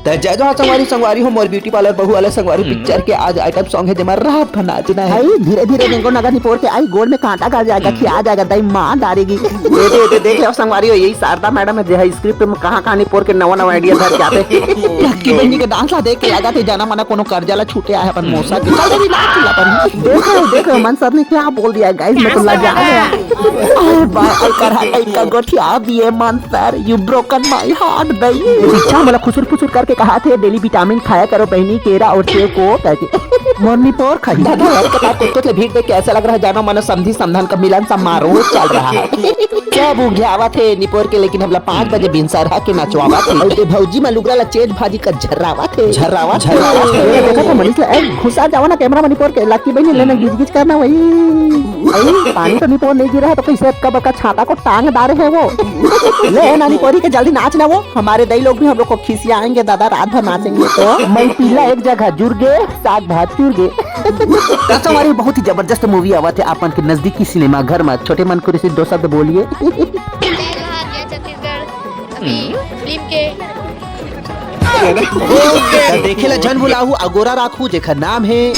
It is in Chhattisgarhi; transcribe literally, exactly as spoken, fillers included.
त जय जोहार संगवारी, संगवारी हो मोर ब्यूटी पार्लर बहू वाला संगवारी पिक्चर के आज आइटम सॉन्ग हे जेमा रात भर नाचना हे। आई धीरे धीरे रेंगो नगर निपोर के आई गोड़ में कांटा गड़ जाएगा, खिया जाएगा, दई मार डारेगी। ए दे, ए दे, देख ले संगवारी हो, यही शारदा मैडम हे जे स्क्रिप्ट में कहां कहां निपोर के नवा नवा आइडिया धर के आथे। लक्की बहनी के डांस ला देख के लगा थे जाना माना कोनो कर्जा ला छूटे आए अपन मौसा के। चल देवी नाच ला पर। देख रहे हो, देख रहे हो, मन सर ने क्या बोल दिया गाइस, मैं तो लजा गया। अरे बाय अलकर हटा इनका गोठिया दिए मन sir, you broken my heart दई। पीछा मोला खुसुर फुसुर करके कहा थे डेली विटामिन खाया करो बहनी, केरा और सेव को करके। मोर निपोर खाई। दादा यार कता कुत्तों से भीड़ देख के ऐसा लग रहा है जानो मानो समधी समधन का मिलन समारोह चल रहा है। क्या बुंगियावा थे निपोर के, लेकिन हमला पाँच बजे बिनसरहा के नचवावा थे। अउ ते भौजी मा लुगरा ला चेंज भाजी का झर्रावा थे। झर्रावा थे। देखा था मनीष ला, ए, घुसा जावा ना कैमरा मा निपोर के, लक्की बहनी लेना गिज गिज करना वही। अरे, पानी तो निपोर नहीं गिरा है तो कैसे अतका बड़का छाता को टांग डारे है वो। ले ना निपोरी के जल्दी नाच ना वो, हमारे दई लोग भी हम लोग को खिसियाएंगे दादा, रात भर नाचेंगे तो। मैं पीला एक जगह जुर गे, साग भात चुर गे। दोस्तों, हमारी बहुत ही जबरदस्त मूवी आवत है आप मन के नजदीकी सिनेमा घर में। छोटे मन को सिर्फ दो शब्द बोलिए। जय जोहार, जय छत्तीसगढ़। अभी फिल्म के त देखे ला झन भुलाहू, अगोरा राखू जेकर नाम है।